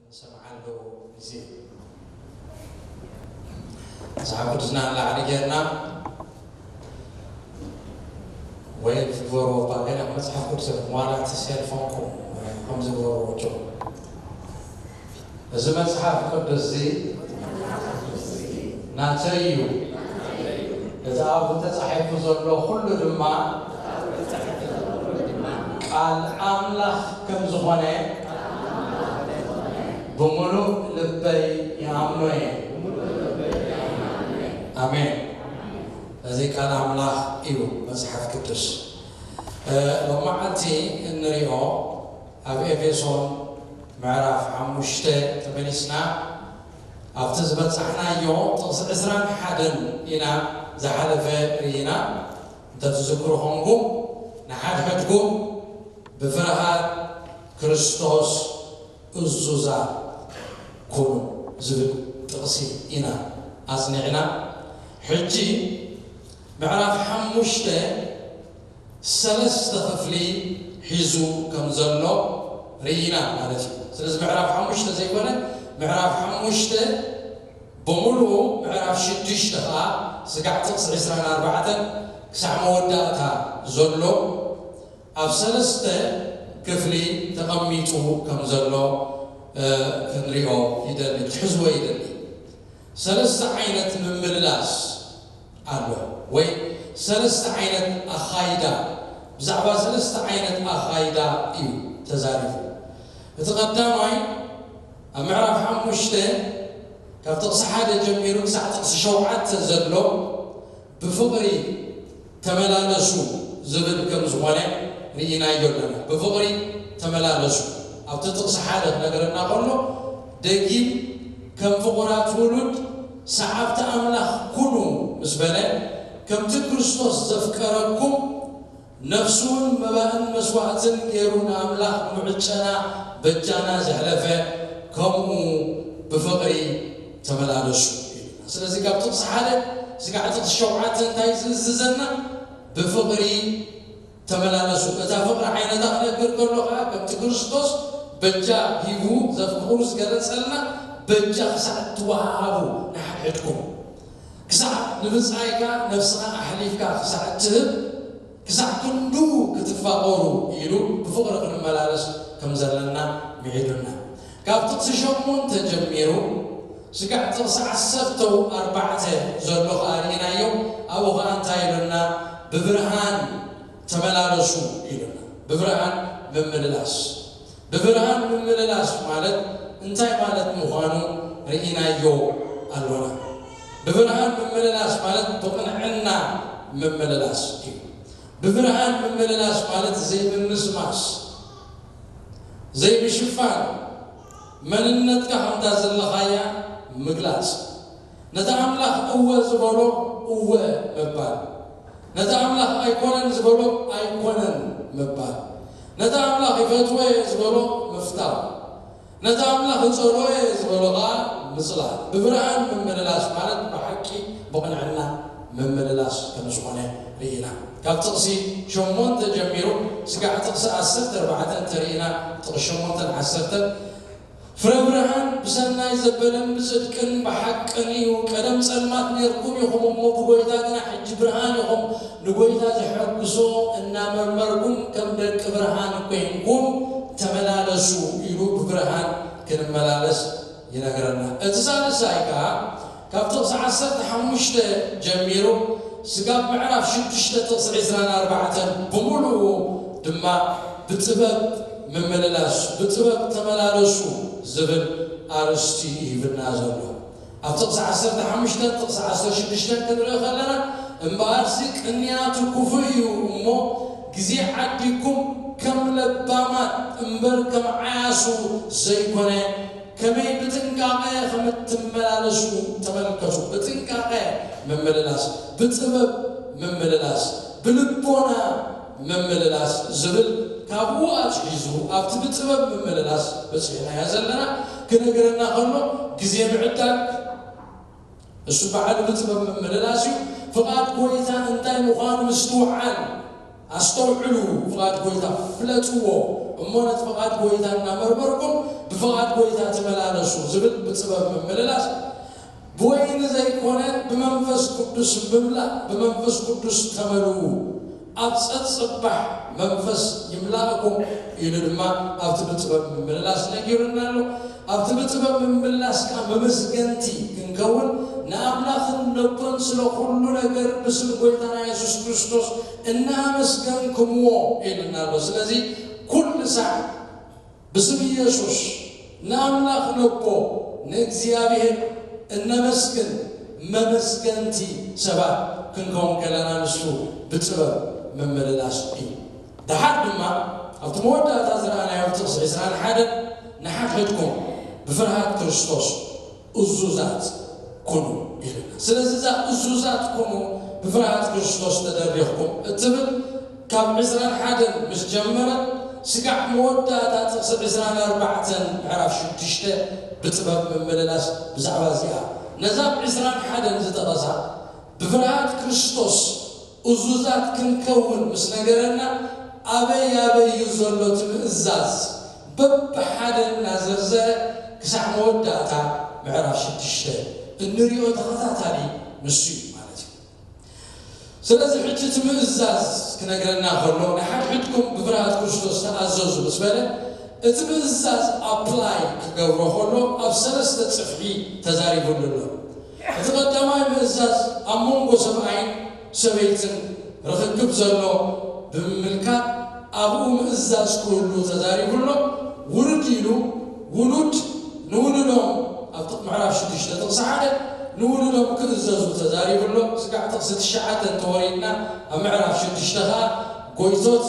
ንሰምዓሉ ግዜ መጽሓፍ ቅዱስና ንላዕሊ ጌርና ወይ ክትገብርዎ እባ ገለ መጽሓፍ ቅዱስ ዋላ እቲ ሴልፎንኩም ከምዚ ግበርዎ ጆ። እዚ መጽሓፍ ቅዱስ እዚ ናተይ እዩ። እቲ ኣብኡ ተጻሒፉ ዘሎ ኩሉ ድማ ቃል ኣምላኽ ከም ዝኾነ ብምሉእ ልበይ ይኣምኖ እየ። ኣሜን። እዚ ቃል ኣምላኽ እዩ መጽሓፍ ቅዱስ። ሎማዓንቲ እንሪኦ ኣብ ኤፌሶን ምዕራፍ ሓሙሽተ ተመሊስና ኣብቲ ዝበጻሕናዮ ጥቕሲ ዕስራን ሓደን ኢና ዝሓለፈ ርኢና። እንተትዝክሩ ኾንኩም ንሓድሕድኩም ብፍርሃት ክርስቶስ እዙዛት ኩኑ ዝብል ጥቕሲ ኢና ኣጽኒዕና። ሕጂ ምዕራፍ ሓሙሽተ ሰለስተ ክፍሊ ሒዙ ከም ዘሎ ርኢና ማለት እዩ። ስለዚ ምዕራፍ ሓሙሽተ ዘይኮነ ምዕራፍ ሓሙሽተ ብምሉኡ ምዕራፍ ሽዱሽተ ኸዓ ስጋዕ ጥቕሲ ዕስራን ኣርባዕተን ክሳዕ መወዳእታ ዘሎ ኣብ ሰለስተ ክፍሊ ተቐሚጡ ከም ዘሎ ክንሪኦ ይደሊ፣ ክትሕዝዎ ይደሊ። ሰለስተ ዓይነት ምምልላስ ኣሎ ወይ ሰለስተ ዓይነት ኣኻይዳ፣ ብዛዕባ ሰለስተ ዓይነት ኣኻይዳ እዩ ተዛሪቡ። እቲ ቀዳማይ ኣብ ምዕራፍ ሓሙሽተ ካብ ጥቕሲ ሓደ ጀሚሩ ክሳዕ ጥቕሲ ሸውዓተ ዘሎ ብፍቕሪ ተመላለሱ ዝብል ከም ዝኾነ ርኢናዮ ኣለና። ብፍቕሪ ተመላለሱ ኣብቲ ጥቕሲ ሓደ ክነገረና ከሎ ደጊም ከም ፍቑራት ውሉድ ሰዓብቲ ኣምላኽ ኩኑ ምስ በለ ከምቲ ክርስቶስ ዘፍቀረኩም ነፍሱ እውን መባእን መስዋእትን ገይሩ ንኣምላኽ ምዕጨና በጃና ዘሕለፈ ከምኡ ብፍቕሪ ተመላለሱ ኢሉና። ስለዚ ካብ ጥቕሲ ሓደ ስጋዕ ጥቕሲ ሸውዓተ እንታይ ዝእዝዘና? ብፍቕሪ ተመላለሱ። እታ ፍቕሪ ዓይነታ ክነግር ከሎ ከዓ ከምቲ ክርስቶስ በጃ ሂቡ ዘፍቅሩ ዝገለጸልና በጃ ክሳዕ እትወሃሃቡ ንሓድሕድኩም ክሳዕ ንብጻይካ ነብስኻ ኣሕሊፍካ ክሳዕ እትህብ ክሳዕ ክንዱ ክትፋቐሩ ኢሉ ብፍቕሪ ክንመላለስ ከም ዘለና ምዒዱና። ካብ ጥቕሲ ሸሞንተ ጀሚሩ ስጋዕ ጥቕሲ ዓሰርተ ኣርባዕተ ዘሎ ኸኣ ርኢናዮ። ኣብኡ ኸኣ እንታይ ኢሉና? ብብርሃን ተመላለሱ ኢሉና። ብብርሃን ምምልላስ። ብብርሃን ምምልላስ ማለት እንታይ ማለት ምዃኑ ርኢናዮ ኣሎና። ብብርሃን ምምልላስ ማለት ብቕንዕና ምምልላስ እዩ። ብብርሃን ምምልላስ ማለት ዘይምምስማስ፣ ዘይምሽፋን፣ መንነትካ ከምታ ዘለኻያ ምግላጽ፣ ነቲ ኣምላኽ እወ ዝበሎ እወ ምባል፣ ነቲ ኣምላኽ ኣይኮነን ዝበሎ ኣይኮነን ምባል፣ ነቲ ኣምላኽ ይፈትዎ እየ ዝበሎ ምፍታው፣ ነቲ ኣምላኽ እጸልኦ እየ ዝበሎ ኸኣ ምጽላእ። ብብርሃን ምምልላስ ማለት ብሓቂ ብቕንዕና ምምልላስ ከም ዝኾነ ርኢና። ካብ ጥቕሲ ሸሞንተ ጀሚሩ ስጋዕ ጥቕሲ ዓሰርተ ኣርባዕተ እንተርኢና፣ ጥቕሲ ሸሞንተን ዓሰርተን ፍረ ብርሃን ብሰናይ ዘበለን ብጽድቅን ብሓቅን እዩ። ቀደም ጸልማት ኔርኩም ኢኹም እሞ ብጎይታ ግና ሕጂ ብርሃን ኢኹም። ንጎይታ ዘሐጉሶ እናመርመርኩም ከም ደቂ ብርሃን ኮይንኩም ተመላለሱ ኢሉ ብብርሃን ክንመላለስ ይነግረና። እቲ ሳልሳይ ከኣ ካብ ጥቕሲ ዓሰርተ ሓሙሽተ ጀሚሩ ስጋብ ምዕራፍ ሽዱሽተ ጥቕሲ ዕስራን ኣርባዕተን ብምሉኡ ድማ ብጥበብ ምምልላስ፣ ብጥበብ ተመላለሱ ዝብል ኣርእስቲ ይህብና ዘሎ። ኣብ ጥቕሲ ዓሰርተ ሓሙሽተ ጥቕሲ ዓሰርተ ሽዱሽተ ክንርኢ ከለና እምበኣርሲ ቅንያቱ ክፉእ እዩ እሞ ግዜ ዓዲግኩም ከም ለባማት እምበር ከም ዓያሱ ዘይኮነ ከመይ ብጥንቃቐ ከም እትመላለሱ ተመልከቱ። ብጥንቃቐ ምምልላስ፣ ብጥበብ ምምልላስ፣ ብልቦና ምምልላስ ዝብል ካብኡ ኣትሒዙ ኣብቲ ብጥበብ ምምልላስ በፂሕናዮ ዘለና ክነግረና ከሎ ግዜ ምዕዳግ እሱ በዓል ብጥበብ ምምልላስ እዩ። ፍቓድ ጎይታ እንታይ ምዃኑ ምስትውዓል፣ ኣስተውዕሉ፣ ፍቓድ ጎይታ ፍለጥዎ። እሞ ነቲ ፍቓድ ጎይታ እናመርመርኩም ብፍቓድ ጎይታ ተመላለሱ ዝብል ብጥበብ ምምልላስ፣ ብወይኒ ዘይኮነ ብመንፈስ ቅዱስ ምምላእ፣ ብመንፈስ ቅዱስ ተመልኡ፣ ኣብ ጸጽባሕ መንፈስ ይምላእኩም ኢሉ ድማ ኣብቲ ብጥበብ ምምልላስ ነጊሩና ኣሎ። ኣብቲ ብጥበብ ምምልላስ ከኣ መመስገንቲ ክንከውን ንኣምላኽን ነቦን ስለ ኩሉ ነገር ብስም ጎይታና የሱስ ክርስቶስ እናመስገንኩምዎ ኢሉና ኣሎ። ስለዚ ኩሉ ሳዕ ብስም ኢየሱስ ንኣምላኽ ነቦ ንእግዚኣብሔር እነመስግን መመስገንቲ ሰባት ክንከውን ከለና ንሱ ብጥበብ ምምልላስ እዩ። ደሓር ድማ ኣብቲ መወዳእታ ዝረኣናዮ ጥቕሲ ዕስራን ሓደን ንሓድሕድኩም ብፍርሃት ክርስቶስ እዙዛት ኩኑ ኢሉና። ስለዚ እዛ እዙዛት ኩኑ ብፍርሃት ክርስቶስ ተደሪኽኩም እትብል ካብ ዕስራን ሓደን ምስ ጀመረት ስጋዕ መወዳእታ ጥቕሲ ዕስራን ኣርባዕተን ምዕራፍ ሽዱሽተ ብጥበብ ምምልላስ ብዛዕባ እዚኣ ነዛ ብ ዕስራን ሓደን ዝጠቐሳ ብፍርሃት ክርስቶስ እዙዛት ክንከውን ምስ ነገረና ኣበይ ኣበይ እዩ ዘሎ እቲ ምእዛዝ በብሓደ እናዘርዘረ ክሳዕ መወዳእታ ምዕራፍ ሽዱሽተ እንሪኦ ተኸታታሊ ንሱ እዩ ማለት እዩ። ስለዚ ሕጂ እቲ ምእዛዝ ክነግረና ከሎ ንሓድሕድኩም ብፍርሃት ክርስቶስ ተኣዘዙ ምስ በለ እቲ ምእዛዝ ኣፕላይ ክገብሮ ከሎ ኣብ ሰለስተ ጽፍሒ ተዛሪቡሉ ኣሎ። እቲ ቀዳማይ ምእዛዝ ኣብ መንጎ ሰብኣይን ሰበይትን ርኽክብ ዘሎ ብምምልካት ኣብኡ ምእዛዝ ክህሉ ተዛሪቡ ኣሎ። ውርድ ኢሉ ውሉድ ንውሉዶም ኣብ ምዕራፍ ሽዱሽተ ጥቕሲ ሓደ ንውሉዶም ክእዘዙ ተዛሪቡ ኣሎ። ስጋዕ ጥቕሲ ትሽዓተ እንተወሪድና ኣብ ምዕራፍ ሽዱሽተ ኸዓ ጎይቶት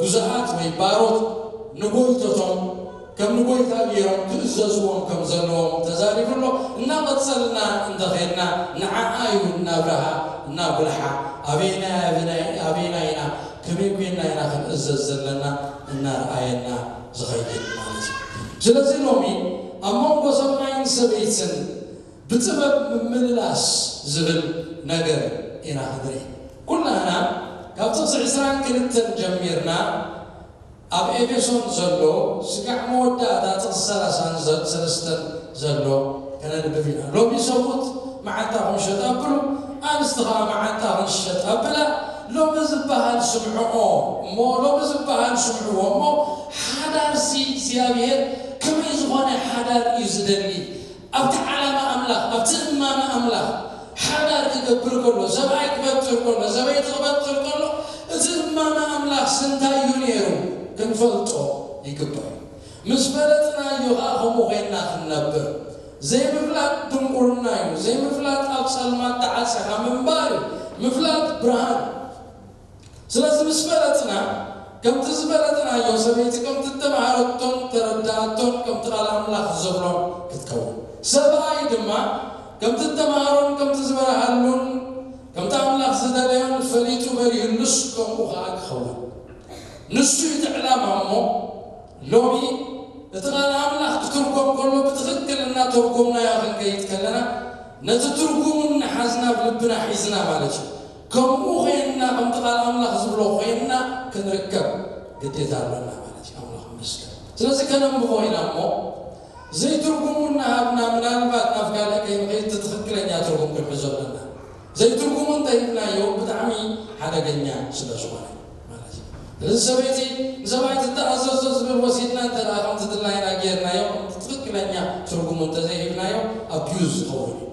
ጉዙኣት ወይ ባሮት ንጎይቶቶም ከም ንጎይታ ገይሮም ክእዘዝዎም ከም ዘለዎም ተዛሪቡ ኣሎ። እናቐጸልና እንተኸድና ንዓኣ እዩ እናብርሃ እናጉልሓ ኣበይና ኣበይና ኢና ከመይ ኮይንና ኢና ክንእዘዝ ዘለና እናርኣየና ዝኸይድ ማለት እዩ። ስለዚ ሎሚ ኣብ መንጎ ሰብኣይን ሰበይትን ብጥበብ ምምልላስ ዝብል ነገር ኢና ክንርኢ። ኩላህና ካብ ጥቕሲ ዕስራን ክልተን ጀሚርና ኣብ ኤፌሶን ዘሎ ስጋዕ መወዳእታ ጥቕሲ ሰላሳን ሰለስተን ዘሎ ከነንብብ ኢና። ሎሚ ሰብኡት መዓንጣኹም ሸጥ ኣብሉ፣ ኣንስቲ ኸዓ መዓንጣኽን ሸጥ ኣብላ። ሎሚ ዝበሃል ስምዕኦ እሞ ሎሚ ዝበሃል ስምዕዎ እሞ ሓዳርሲ እግዚኣብሔር ከመይ ዝኾነ ሓዳር እዩ ዝደሊ? ኣብቲ ዓላማ ኣምላኽ ኣብቲ እማመ ኣምላኽ ሓዳር ክገብር ከሎ ሰብኣይ ክበጥር ከሎ ሰበይቲ ክበጥር ከሎ እቲ እማመ ኣምላኽ ስንታይ እዩ ነይሩ ክንፈልጦ ይግባእ። ምስ ፈለጥናዮ ኸዓ ከምኡ ኮይንና ክንነብር ዘይምፍላጥ ድንቁርና እዩ። ዘይምፍላጥ ኣብ ጸልማት ተዓጺኻ ምንባር እዩ። ምፍላጥ ብርሃን። ስለዚ ምስ ፈለጥና ከምቲ ዝፈለጥናዮ ሰበይቲ ከምቲ እተምሃረቶን ተረድኣቶን ከምቲ ቃል ኣምላኽ ዝብሎን ክትከውን፣ ሰብኣይ ድማ ከምቲ እተምሃሮን ከምቲ ዝበርሃሉን ከምቲ ኣምላኽ ዝደለዮን ፈሊጡ በሪህሉስ ከምኡ ኸዓ ክኸውን። ንሱ እዩ እቲ ዕላማ እሞ ሎሚ እቲ ቃል ኣምላኽ ክትርጎም ከሎ ብትኽክል እናተርጎምናዮ ክንከይድ ከለና ነቲ ትርጉሙ እናሓዝና ኣብ ልብና ሒዝና ማለት እዩ። ከምኡ ኮይንና ከምቲ ቃል ኣምላኽ ዝብሎ ኮይንና ክንርከብ ግዴታ ኣሎና ማለት እዩ። ኣምላኽ ይመስገን። ስለዚ ከነንብቦ ኢና እሞ ዘይትርጉሙ እናሃብና ምናልባት ናብ ካልእ ከይንኸይድ እቲ ትኽክለኛ ትርጉም ክንሕዞ ኣለና። ዘይትርጉሙ እንተሂብናዮ ብጣዕሚ ሓደገኛ ስለ ዝኾነ ማለት እዩ። ስለዚ ሰበይቲ ንሰብኣይ ትተኣዘዞ ዝብል ወሲድና እንተ ደኣ ከምቲ ድላይና ጌርናዮ ትኽክለኛ ትርጉሙ እንተዘይሂብናዮ ኣቢዩዝ ዝኸውን እዩ።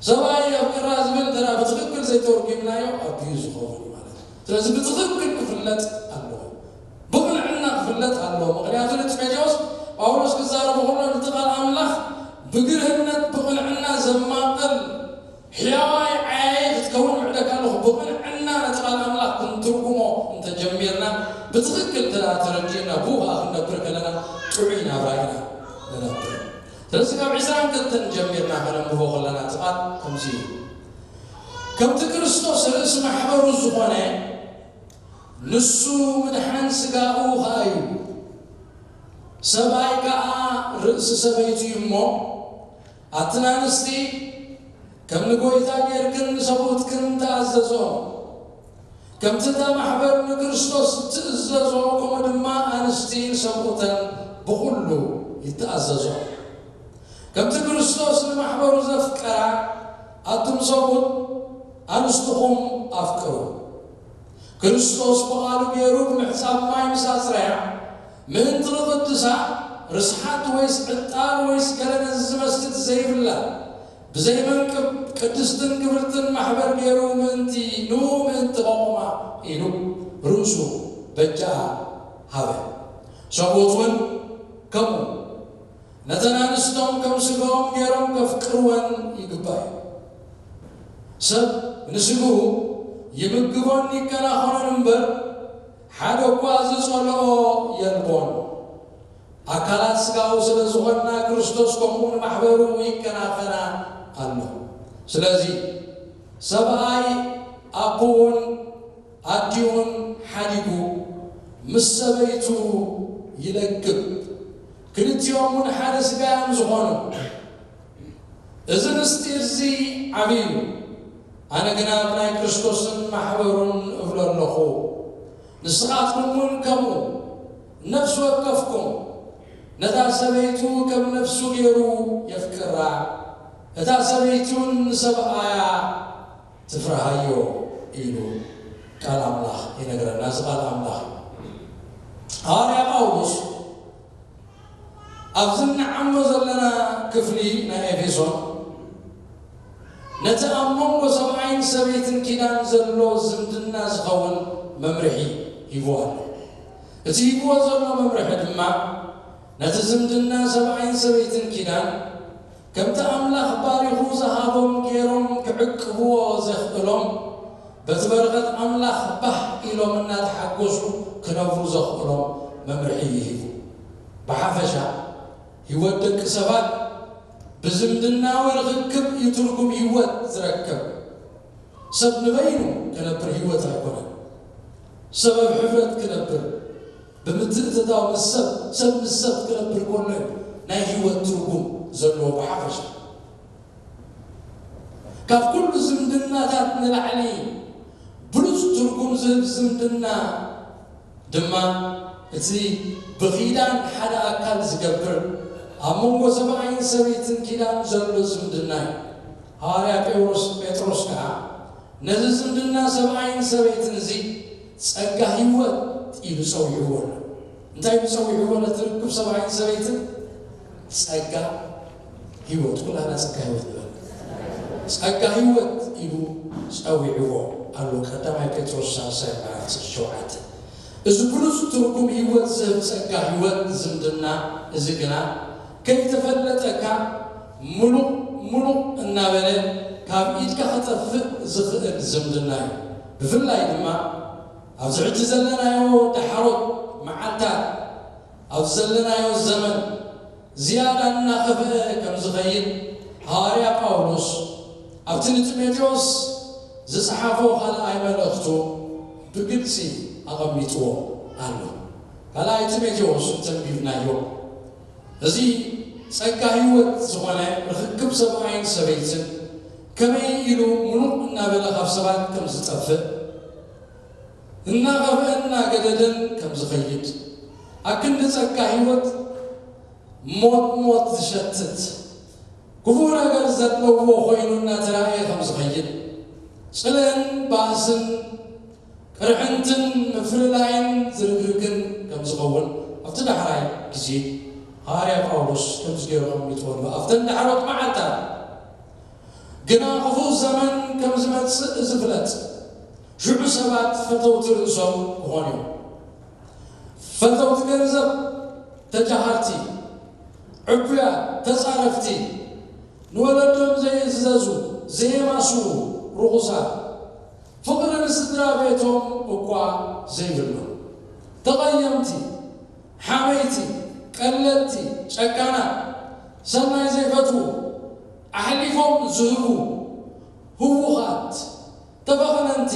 ሰብኣይ ኣፍቅራ ዝብል እንተ ደኣ ብትኽክል ዘይተርጉምናዮ ኣቢዩዝ ዝኸውን እዩ ማለት እዩ። ስለዚ ብትኽክል ክፍለጥ ኣለዎ። ብቕንዕና ክፍለጥ ኣለዎ። ምኽንያቱ ንጢሞቴዎስ ጳውሎስ ክዛረቦ ከሎ ነቲ ቃል ኣምላኽ ብግርህነት ብቕንዕና ዘማቕል ሕያዋይ ዓያየ ክትከውን ምዕደካ ኣለኹ። ብቕንዕና ነቲ ቃል ኣምላኽ ክንትርጉሞ እንተጀሚርና ብትኽክል እንተ ደኣ ተረዲእና ብኡ ኸዓ ክንነብር ከለና ጥዑይ ናብራ ኢና ንነብር። ስለዚ ካብ ዕስራን ክልተን ጀሚርና ከነንብቦ ከለና እቲ ቃል ከምዚ እዩ። ከምቲ ክርስቶስ ርእሲ ማሕበሩ ዝኾነ ንሱ ምድሓን ስጋኡ ኸኣ እዩ። ሰብኣይ ከኣ ርእሲ ሰበይቱ እዩ እሞ ኣትን ኣንስቲ ከም ንጎይታ ጌርክን ንሰብኡትክን ተኣዘዞ። ከምቲ እታ ማሕበር ንክርስቶስ እትእዘዞ፣ ከምኡ ድማ ኣንስቲ ንሰብኡተን ብኹሉ ይተኣዘዞ። ከምቲ ክርስቶስ ንማሕበሩ ዘፍቀራ፣ ኣቱም ሰብኡት ኣንስትኹም ኣፍቅሩ። ክርስቶስ ብቓሉ ገይሩ ብምሕጻብ ማይ ምስ ኣጽረያ፣ ምእንቲ ክቕድሳ፣ ርስሓት ወይስ ዕጣን ወይስ ገለ ነዚ ዝመስል ዘይብላ፣ ብዘይ መንቅብ ቅድስትን ክብርትን ማሕበር ገይሩ ምእንቲ፣ ንኡ ምእንቲ ከቑማ ኢሉ ርእሱ በጃ ሃበ። ሰብኡት እውን ከምኡ ነተን ኣንስቶም ከም ስጋኦም ገይሮም ከፍቅርወን ይግባእ እዩ። ሰብ ንስግኡ ይምግቦን ይከናኸኖን እምበር፣ ሓደ እኳ ዝጸልኦ የልቦን። ኣካላት ስጋኡ ስለ ዝኾንና፣ ክርስቶስ ከምኡ ንማሕበሩ ይከናኸና ኣሎ። ስለዚ ሰብኣይ ኣቦኡን ኣዲኡን ሓዲጉ ምስ ሰበይቱ ይለግብ፣ ክልቲኦም እውን ሓደ ስጋ እዮም ዝኾኑ። እዚ ምስጢር እዚ ዓብዪ እዩ። ኣነ ግና ብናይ ክርስቶስን ማሕበሩን እብሎ ኣለኹ፣ ንስኻትኩም እውን ከምኡ። ነፍሲ ወከፍኩም ነታ ሰበይቱ ከም ነፍሱ ገይሩ የፍቅራ፣ እታ ሰበይቲ እውን ንሰብኣያ ትፍርሃዮ ኢሉ ቃል ኣምላኽ ይነግረና። እዚ ቃል ኣምላኽ እዩ። ሃዋርያ ጳውሎስ ኣብዚ እንዓሞ ዘለና ክፍሊ ናይ ኤፌሶን፣ ነቲ ኣብ መንጎ ሰብኣይን ሰበይትን ኪዳን ዘሎ ዝምድና ዝኸውን መምርሒ ሂቡ ኣሎ። እቲ ሂብዎ ዘሎ መምርሒ ድማ፣ ነቲ ዝምድና ሰብኣይን ሰበይትን ኪዳን፣ ከምቲ ኣምላኽ ባሪኹ ዝሃቦም ገይሮም ክዕቅብዎ ዘኽእሎም፣ በቲ በረኸት ኣምላኽ ባህ ኢሎም እናተሓጎሱ ክነብሩ ዘኽእሎም መምርሒ እዩ ሂቡ። ብሓፈሻ፣ ህይወት ደቂ ሰባት ብዝምድናዊ ርኽክብ እዩ ትርጉም ህይወት ዝረክብ። ሰብ ንበይኑ ክነብር ህይወት ኣይኮነን። ሰብ ኣብ ሕብረት ክነብር፣ ብምትእትታው ምስ ሰብ፣ ሰብ ምስ ሰብ ክነብር ከሎ እዩ ናይ ህይወት ትርጉም ዘለዎ ብሓፈሻ። ካብ ኩሉ ዝምድናታት ንላዕሊ ብሉጽ ትርጉም ዝህብ ዝምድና ድማ እቲ ብኺዳን ሓደ ኣካል ዝገብር፣ ኣብ መንጎ ሰብኣይን ሰበይትን ኪዳን ዘሎ ዝምድና እዩ። ሃዋርያ ጴጥሮስ፣ ጴጥሮስ ከኣ ነዚ ዝምድና ሰብኣይን ሰበይትን እዚ ጸጋ ህይወት ኢሉ ጸዊዕዎ ኣሎ። እንታይ ኢሉ ጸዊዕዎ? ነቲ ርክብ ሰብኣይን ሰበይትን ጸጋ ህይወት፣ ኩላና ጸጋ ህይወት ንበል። ጸጋ ህይወት ኢሉ ጸዊዕዎ ኣሎ። ቀዳማይ ጴጥሮስ ሳልሳይ ምዕራፍ ዕስራን ሸውዓተን። እዚ ብሉጽ ትርጉም ህይወት ዝህብ ጸጋ ህይወት ዝምድና እዚ ግና ከይተፈለጠካ ምሉእ ምሉእ እናበለ ካብ ኢድካ ክጠፍእ ዝኽእል ዝምድና እዩ። ብፍላይ ድማ ኣብዚ ሕጂ ዘለናዮ ደሓሮት መዓልታት፣ ኣብዚ ዘለናዮ ዘመን ዝያዳ እናኸፍአ ከም ዝኸይድ ሃዋርያ ጳውሎስ ኣብቲ ንጢሞቴዎስ ዝጸሓፎ ካልኣይ መልእኽቱ ብግልጺ ኣቐሚጥዎ ኣሎ። ካልኣይ ጢሞቴዎስ እንተንቢብናዮ፣ እዚ ጸጋ ህይወት ዝኾነ ርኽክብ ሰብኣይን ሰበይትን ከመይ ኢሉ ምሉእ እናበለ ካብ ሰባት ከም ዝጠፍእ፣ እናቐብአን እናገደደን ከም ዝኸይድ፣ ኣክንዲ ጸጋ ህይወት ሞት ሞት ዝሸትት፣ ክፉእ ነገር ዘለዎ ኮይኑ እናተራእየ ከም ዝኸይድ፣ ጽልእን ባእስን ቅርሕንትን ምፍልላይን ዝርግርግን ከም ዝኸውን ኣብቲ ዳሕራይ ግዜ ሃዋርያ ጳውሎስ ከምዚ ገይሩ ኣቐሚጥዎ ኣሎ። ኣብተን ዳሕሮት መዓልታት ግና ክፉእ ዘመን ከም ዝመጽእ እዚ ፍለጥ። ሽዑ ሰባት ፈተውቲ ርእሶም ክኾኑ እዮም። ፈተውቲ ገንዘብ፣ ተጃሃርቲ፣ ዕቡያት፣ ተጻረፍቲ፣ ንወለዶም ዘይእዘዙ፣ ዘየማስዉ፣ ርኹሳት፣ ፍቕሪ ንስድራ ቤቶም እኳ ዘይብሎም፣ ተቐየምቲ፣ ሓመይቲ፣ ቀለድቲ፣ ጨካናት፣ ሰናይ ዘይፈትዉ፣ ኣሕሊፎም ዝህቡ፣ ህዉኻት፣ ተበቐለንቲ፣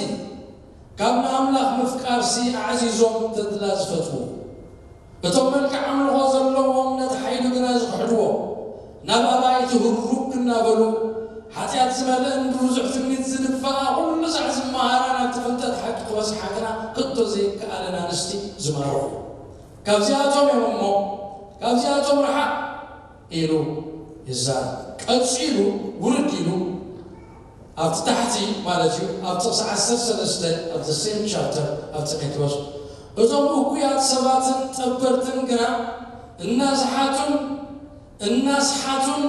ካብ ንኣምላኽ ምፍቃርሲ ኣዕዚዞም ተድላ ዝፈትዉ፣ እቶም መልክዕ ኣምልኾ ዘለዎም ነቲ ሓይሉ ግና ዝኽሕድዎ፣ ናብ ኣባይቲ ህሩግ እናበሉ፣ ሓጢኣት ዝመልአን ብብዙሕ ትምኒት ዝድፋኣ፣ ኩሉ ሳዕ ዝመሃራ ናብቲ ፍልጠት ሓቂ በዝሓ ግና ክቶ ዘይከኣለን ኣንስቲ ዝማረኹ። ካብዚኣቶም እዮም እሞ፣ ካብዚኣቶም ረሓቕ ኢሉ ይዛረብ። ቀጺሉ ውርድ ኢሉ ኣብቲ ታሕቲ ማለት እዩ፣ ኣብ ጥቕሲ ዓሰርተ ሰለስተ of the same chapter፣ ኣብቲ ጴጥሮስ፣ እዞም እኩያት ሰባትን ጠበርትን ግና እናዝሓቱን እናስሓቱን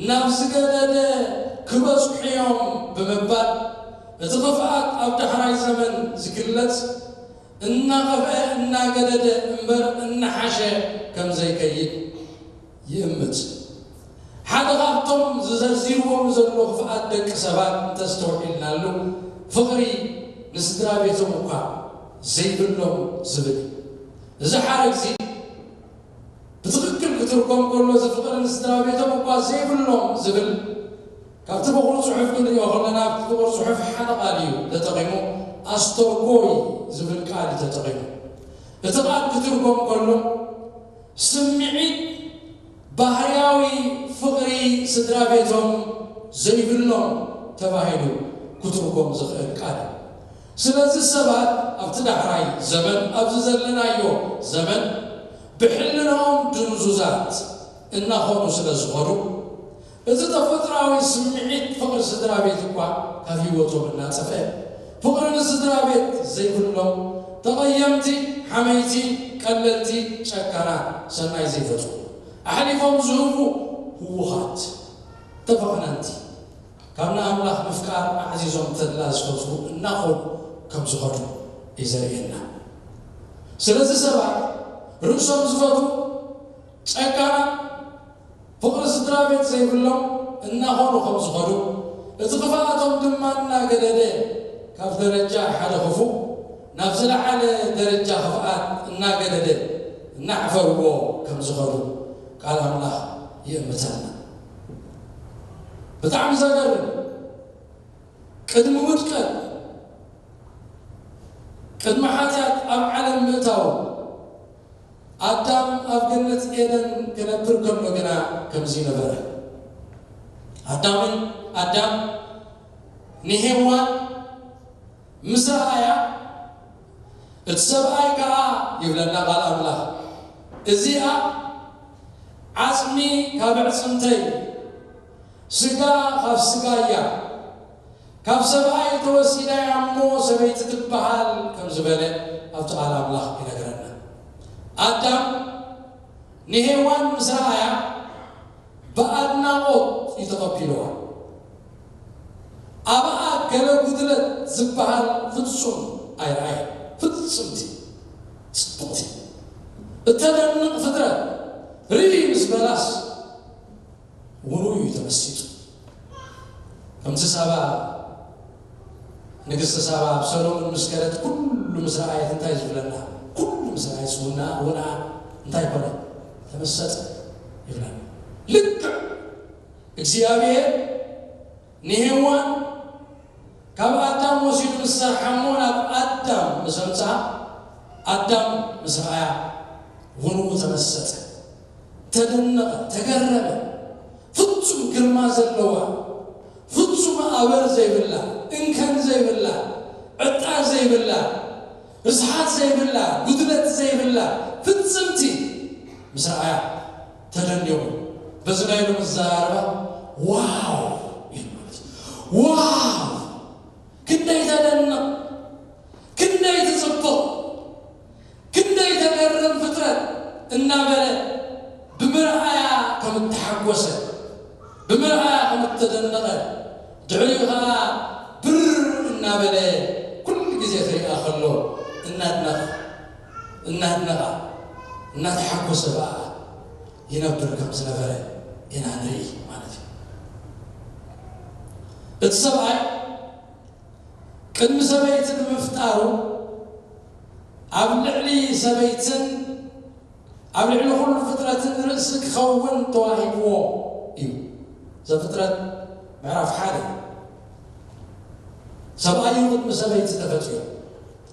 ናብ ዝገደደ ክበጽሑ እዮም ብምባል፣ እቲ ክፍኣት ኣብ ዳሕራይ ዘመን ዝግለጽ እናኸፍአ እናገደደ እምበር እናሓሸ ከም ዘይከይድ ይእምት። ሓደ ካብቶም ዝዘርዚርዎም ዘሎ ክፍኣት ደቂ ሰባት እንተስተውዒልናሉ፣ ፍቕሪ ንስድራ ቤቶም እኳ ዘይብሎም ዝብል እዩ። እዚ ሓረግ እዚ ብትኽክል ክትርጎም ከሎ፣ እዚ ፍቕሪ ንስድራ ቤቶም እኳ ዘይብሎም ዝብል፣ ካብቲ ብቑር ጽሑፍ ክንሪኦ ከለና፣ ኣብቲ ብቑር ጽሑፍ ሓደ ቃል እዩ ተጠቒሙ፣ ኣስተርጎይ ዝብል ቃል እዩ ተጠቒሙ። እቲ ቃል ክትርጎም ከሎ፣ ስምዒት ባህርያዊ ፍቕሪ ስድራ ቤቶም ዘይብሎም ተባሂሉ ክትርጎም ዝኽእል ቃል እዩ። ስለዚ ሰባት ኣብቲ ዳሕራይ ዘመን፣ ኣብዚ ዘለናዮ ዘመን፣ ብሕልናኦም ድንዙዛት እናኾኑ ስለ ዝኾኑ፣ እዚ ተፈጥሮኣዊ ስምዒት ፍቕሪ ስድራ ቤት እኳ ካብ ህይወቶም እናጠፍአ፣ ፍቕሪ ንስድራ ቤት ዘይብሎም፣ ተቐየምቲ፣ ሓመይቲ፣ ቀለልቲ፣ ጨካናት፣ ሰናይ ዘይፈትዉ፣ ኣሕሊፎም ዝህቡ ህዉኻት፣ ተፈቕነንቲ፣ ካብ ንኣምላኽ ምፍቃር ኣዕዚዞም ተድላ ዝፈትዉ እናኾኑ ከም ዝኸዱ እዩ ዘርእየና። ስለዚ ሰባት ርእሶም ዝፈትዉ ጨካናት፣ ፍቕሪ ስድራ ቤት ዘይብሎም እናኾኑ ከም ዝኸዱ፣ እቲ ክፍኣቶም ድማ እናገደደ፣ ካብ ደረጃ ሓደ ክፉእ ናብ ዝለዓለ ደረጃ ክፍኣት እናገደደ እናዕፈርዎ ከም ዝኸዱ ቃል ኣምላኽ ይእምተና። ብጣዕሚ ዘገርም፣ ቅድሚ ውድቀት፣ ቅድሚ ሓጢኣት ኣብ ዓለም ምእታው፣ ኣዳም ኣብ ገነት ኤደን ክነብር ከሎ ግና ከምዚ ነበረ። ኣዳምን ኣዳም ንሄዋን ምስ ረኣያ፣ እቲ ሰብኣይ ከኣ ይብለና ቃል ኣምላኽ፣ እዚኣ ዓጽሚ ካብ ኣዕጽምተይ፣ ስጋ ካብ ስጋይ እያ፣ ካብ ሰብኣይ ተወሲዳ እያ እሞ ሰበይቲ ትበሃል ከም ዝበለ ኣብቲ ቃል ኣምላኽ ይነግረና። ኣዳም ንሄዋን ምስ ረኣያ ብኣድናቖት እዩ ተቐቢልዋ። ኣብኣ ገለ ጉድለት ዝበሃል ፍጹም ኣይረኣየን። ፍጽምቲ፣ ጽብቕቲ፣ እተደንቕ ፍጥረት ርኢ ምስ በላስ ውኑ እዩ ተመሲጡ። ከምቲ ሳባ፣ ንግስቲ ሳባ ኣብ ሰሎሙን ምስ ከደት ኩሉ ምስ ረኣየት እንታይ ዝብለና? ኩሉ ምስ ረኣየት ውና ውና እንታይ ኮነ? ተመሰጠ ይብለና። ልክዕ እግዚኣብሔር ንሄዋን ካብ ኣዳም ወሲዱ ምስ ሰርሓሞ ናብ ኣዳም ምስ ኣምጽኣ፣ ኣዳም ምስ ረኣያ ውንኡ ተመሰጠ፣ ተደነቐ፣ ተገረመ። ፍጹም ግርማ ዘለዋ፣ ፍጹም ኣበር ዘይብላ፣ እንከን ዘይብላ፣ ዕጣ ዘይብላ፣ ርስሓት ዘይብላ፣ ጉድለት ዘይብላ ፍጽምቲ ምስ ረኣያ ተደኒቑ። በዚ ናይ ሎሚ ኣዘራርባ ዋው ኢሉ ማለት እዩ። ዋው! ክንደይ ተደንቕ፣ ክንደይ ትጽብቕ፣ ክንደይ ተገርም ፍጥረት እናበለ ብምርኣያ ከም እተሓጎሰ፣ ብምርኣያ ከም እተደነቐ፣ ድሕሪኡ ኸዓ ብር እናበለ ኩሉ ግዜ ክሪኣ ከሎ እናድነቐ፣ እናድነቓ፣ እናተሓጎሰ ብኣ ይነብር ከም ዝነበረ ኢና ንርኢ ማለት እዩ። እቲ ሰብኣይ ቅድሚ ሰበይቲ ብምፍጣሩ ኣብ ልዕሊ ሰበይትን ኣብ ልዕሊ ኩሉ ፍጥረትን ርእሲ ክኸውን ተዋሂብዎ እዩ። ዘፍጥረት ምዕራፍ ሓደ። ሰብኣይ እዩ ቅድሚ ሰበይቲ ተፈጢሩ።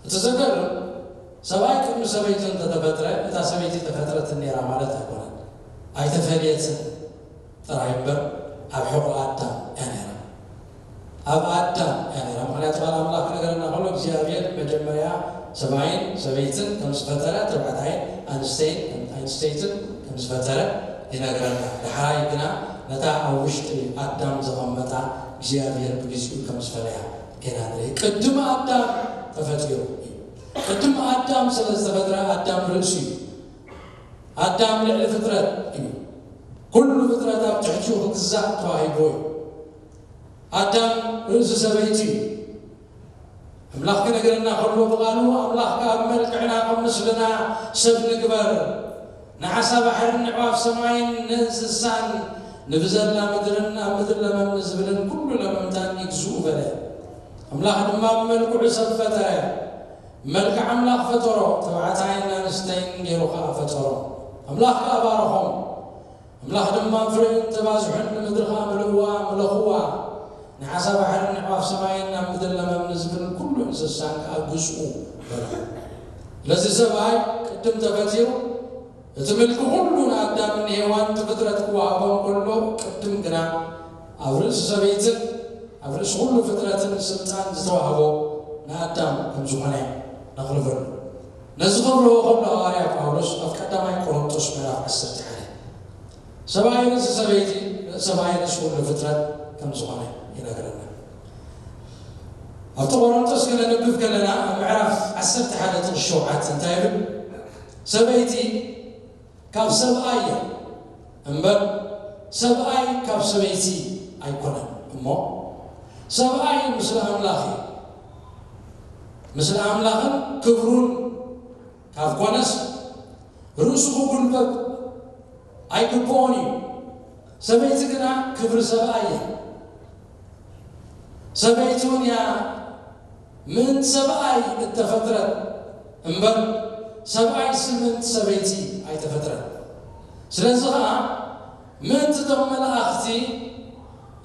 እቲ ዘገርም፣ ሰብኣይ ቅድሚ ሰበይቱ እንተተፈጥረ፣ እታ ሰበይቲ ተፈጥረትን ነይራ ማለት ኣይኮነን። ኣይተፈልየትን ጥራይ እምበር፣ ኣብ ሕቖ ኣዳም እያ ነይራ። ኣብ ኣዳም እያ ነይራ። ምኽንያቱ ቃል ኣምላኽ ክነገረና ከሎ እግዚኣብሔር መጀመርያ ሰብኣይን ሰበይትን ከም ዝፈጠረ፣ ተባዕታይን ኣንስተይን ኣንስተይትን ከም ዝፈጠረ ይነግረና። ዳሕራይ ግና ነታ ኣብ ውሽጢ ኣዳም ዘቐመጣ እግዚኣብሔር ብግዚኡ ከም ዝፈለያ ኢና ንርኢ። ቅድሚ ኣዳም ተፈጢሩ እዩ። ቅድሚ ኣዳም ስለ ዝተፈጥረ ኣዳም ርእሱ እዩ። ኣዳም ልዕሊ ፍጥረት እዩ። ኩሉ ፍጥረት ኣብ ትሕቲኡ ክግዛእ ተዋሂብዎ እዩ። ኣዳም ርእሲ ሰበይቲ እዩ። ኣምላኽ ክነግረና ከሎ ብቓሉ፣ ኣምላኽ ከኣ ብመልክዕና ከም ምስልና ሰብ ንግበር፣ ንዓሳ ባሕርን ንዕዋፍ ሰማይን ንእንስሳን ንብዘላ ምድርን ኣብ ምድሪ ለመም ንዝብልን ኩሉ ለመምታን ይግዝኡ በለ። ኣምላኽ ድማ ብመልክዑ ሰብ ፈጠረ፣ ብመልክዕ ኣምላኽ ፈጠሮ፣ ተባዕታይን ኣንስተይን ገይሩ ኸኣ ፈጠሮ። ኣምላኽ ከኣ ባረኾም። ኣምላኽ ድማ ፍሬን ተባዝሑን ንምድሪ ኸኣ ምልእዋ፣ ምለኽዋ፣ ንዓሳ ባሕርን ንዕዋፍ ሰማይን ናብ ምድሪ ለመም ንዝብልን ኩሉ እንስሳን ከኣ ግዝኡ በሎ። ስለዚ ሰብኣይ ቅድም ተፈጢሩ፣ እቲ ምልኪ ኩሉ ንኣዳምን ንሄዋን እቲ ፍጥረት ክወሃቦም ከሎ፣ ቅድም ግና ኣብ ርእሲ ሰበይትን ኣብ ርእሲ ኩሉ ፍጥረትን ስልጣን ዝተዋህቦ ንኣዳም ከም ዝኾነ ነቕርበሉ። ነዚ ከብርሆ ከሎ ሃዋርያ ጳውሎስ ኣብ ቀዳማይ ቆሮንቶስ ምዕራፍ ዓሰርተ ሓደ ሰብኣይ ርእሲ ሰበይቲ፣ ሰብኣይ ርእሲ ኩሉ ፍጥረት ከም ዝኾነ ይነግረና። ኣብቲ ቆሮንቶስ ከነንብብ ከለና ኣብ ምዕራፍ ዓሰርተ ሓደ ጥቕሲ ሸውዓተ እንታይ ይብል? ሰበይቲ ካብ ሰብኣይ እያ እምበር ሰብኣይ ካብ ሰበይቲ ኣይኮነን። እሞ ሰብኣይ ምስለ ኣምላኽ እዩ። ምስለ ኣምላኽን ክብሩን ካብ ኮነስ ርእሱ ክጉልበብ ኣይግብኦን እዩ። ሰበይቲ ግና ክብሪ ሰብኣይ እያ። ሰበይቲ እውን እያ ምእንቲ ሰብኣይ እተፈጥረት እምበር ሰብኣይሲ ምእንቲ ሰበይቲ ኣይተፈጥረን። ስለዚ ኸዓ ምእንቲ እቶም መላእኽቲ